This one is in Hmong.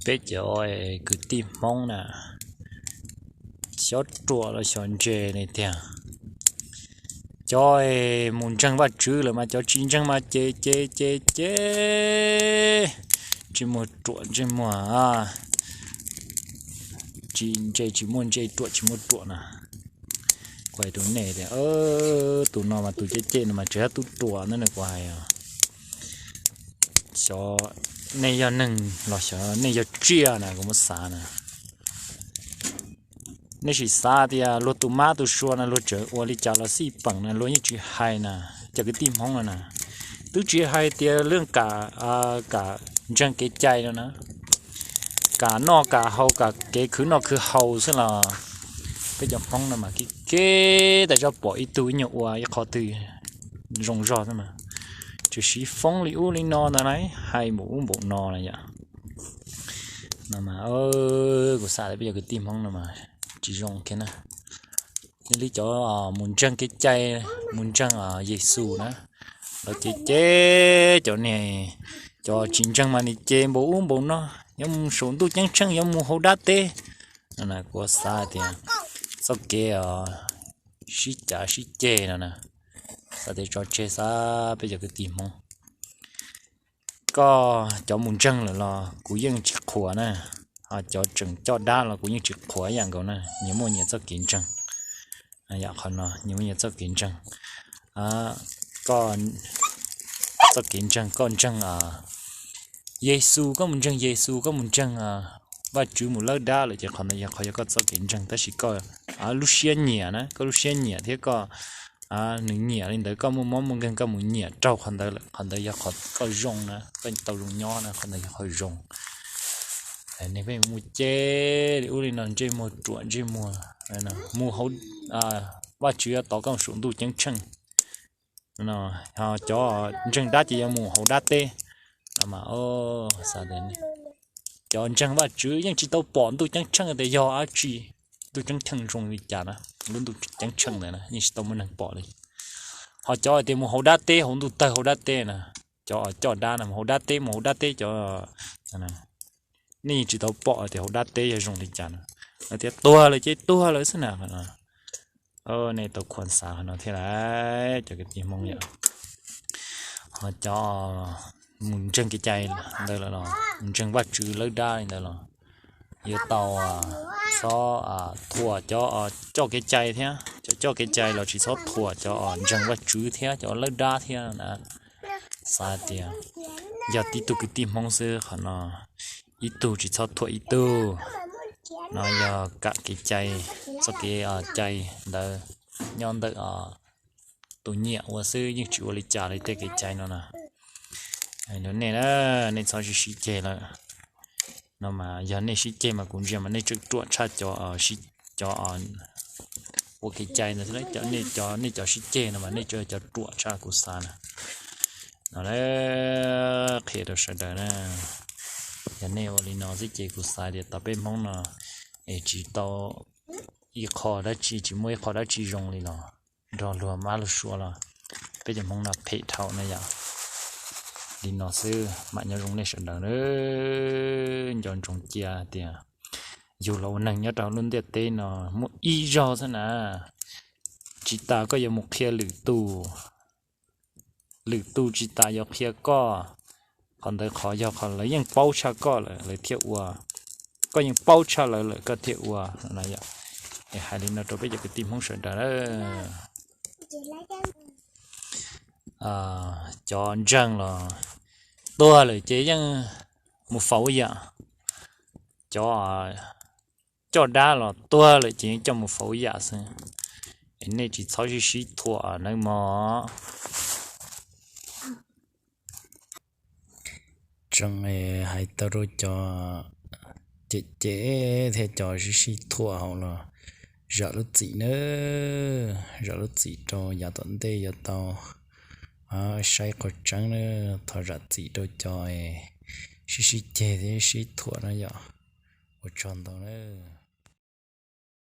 Peb cov kwv tij Hmoob na, xyov ruam los xyov ntse li tiag. Cov mus ntseeg Vajtswv lawm mas cov tsis ntseeg mas ces ces ces ces ntsej muag ruam ntsej muag, tsis ntse tsis muaj ntse, ruam tsis muaj ruam na. Kuv hais rau nej tias, tus no mas tus cem cem no mas tseem yog tub ruam ntag na kuv hais. Xyov nej yog neeg los xyov nej yog tsiaj na kuv muab xav na. Nej sim xav tias luag tus mab tus sua na luag tseem ua li cas los xij peem na luag yeej tsis hais na. Cov kwv tij Hmoob no na, twb tsis hais tias lub kam, kam ntseeg kev cai no na, kam noj kam haus kam kev khwv noj khwv haus xwb los peb cov Hmoob no mas kev kev tas zog pom ib tug ib nyuag ua ib qho twg zoo zog xwb mas tseem siv foob li ub li no ntag na, hais npaum ub npaum no na yom. No mas kuv xav tias peb cov kwv tij Hmoob no mas tsis zoo kiag na. Yog li cov mus ntseeg kev cai, mus ntseeg Yexus na, lawv ces ces cov niag, cov tsis ntseeg mas nws ces npaum ub npaum no, yuav mus saum ntuj ceeb tsheej yuav mus hauv dab teb. Kuv xav tias txoj kev sib cav sib ceg no na, xav tias tso tseg xwb peb cov kwv tij Hmoob. Koj cov mus ntseeg lawm los kuv yeej tsis qhuas na, ho cov tseem coj dab los kuv yeej tsis qhuas ib yam nkaus na. Nyias muaj nyias txoj kev ntseeg, yam qhov no nyias muaj nyias txoj kev ntseeg. Koj txoj kev ntseeg, koj ntseeg Yexus, koj mus ntseeg Yexus, koj mus ntseeg Vajtswv mus lawb dab lawm ces qhov ntawd yog qhov yog koj txoj kev ntseeg, tab sis koj lub siab nyiam na, koj lub siab nyiam thiab koj nws nyiam li ntawd, koj muaj mob muaj nkeeg koj mus nyiam raug qhov ntawd lawm, qhov ntawd yog qhov koj zoo na, koj tau zoo nyob na, qhov ntawd yog qhov zoo. Nej pheej mus cem li ub li no ntsej muag ruam ntsej muag, mus hauv, Vajtswv yuav tos koj mus saum ntuj ceeb tsheej. Cov ntseeg dab ces yuav mus hauv dab teb. Cov ntseeg Vajtswv yeej tsis tau pom ntuj ceeb tsheej tias yog dab tsi, ntuj ceeb tsheej zoo li cas na, lub ntuj ceeb tsheej ntawd na yeej tsis tau muaj neeg pom li. Ho cov tias mus hauv dab teb, hauv ntuj tawg hauv dab teb na, cov coj dab na mus hauv dab teb, mus hauv dab teb cov, nej yeej tsis tau pom tias hauv dab teb yog zoo li cas na. Lawv tias tuag lawm ces tuag lawm xwb na. Nej tau khuas xav qhov no thiab lawm cov kwv tij Hmoob yom. Ho cov mus ntseeg kev cai ntawd lawm los mus ntseeg Vajtswv lawb dab li ntawd los yuav tau txhob thuam cov coj kev cai thiab, cov coj kev cai los tsis txhob thuam cov ntseeg Vajtswv thiab cov lawb dab thiab na. Xav tias yog tib tug kwv tij Hmoob xwb qhov no, ib tug tsis txhob thuam ib tug. No yog kam kev cai, txoj kev cai ntawd nyob ntawm tus nyiam ua xwb, yeej tsis ua li cas li tej kev cai no na. Nej na, nej txhob sib sib ceg lawm. No mas yog nej sib ceg mas kuv ntsia mas nej tseem ruam tshaj cov, cov ua kev cai ntawd thiab. Nej cov sib ceg no mas nej tseem cov ruam tshaj kuv xav na. No qhia rau sawv daws na, yog nej ua li no xwb ces kuv xav tias tau peb Hmoob no es tsis tau ib qho dab tsi, tsis muaj ib qho dab tsi zoo li los nrog luag mab luag sua los peb cov Hmoob no phem dhau na yom. Li no xwb mam nyob zoo nej sawv daws na. Nco ntsoov cia tias yug los ua neeg nyob rau lub ntiaj teb no muaj ib zaug xwb na, tsis tas koj yuav mus qhia lwm tus, lwm tus tsis tas yuav qhia koj. Qhov ntawd qhov yog qhov lawv yeej paub tshaj koj lawm lawv thiaj ua, koj yeej paub tshaj lawv lawm koj thiaj ua. Es hais li no rau peb cov kwv tij Hmoob sawv daws. Cov ntseeg los tuag lawm ces yeej mus faus yam, cov coj dab los tuag lawm ces yeej coj mus faus yam xwb. Es nej tsis txhob sib sib thuam nawb mog. Tseem hais tau rau cov cem cem thiab cov sib sib thuam hauv los zam lub txim nawb, zam lub txim rau yav tom ntej yuav tau saib qhov tseeb nawb. Thov zam txim rau cov sib sib ceg thiab sib thuam na yom. Ua tsaug ntau nawb.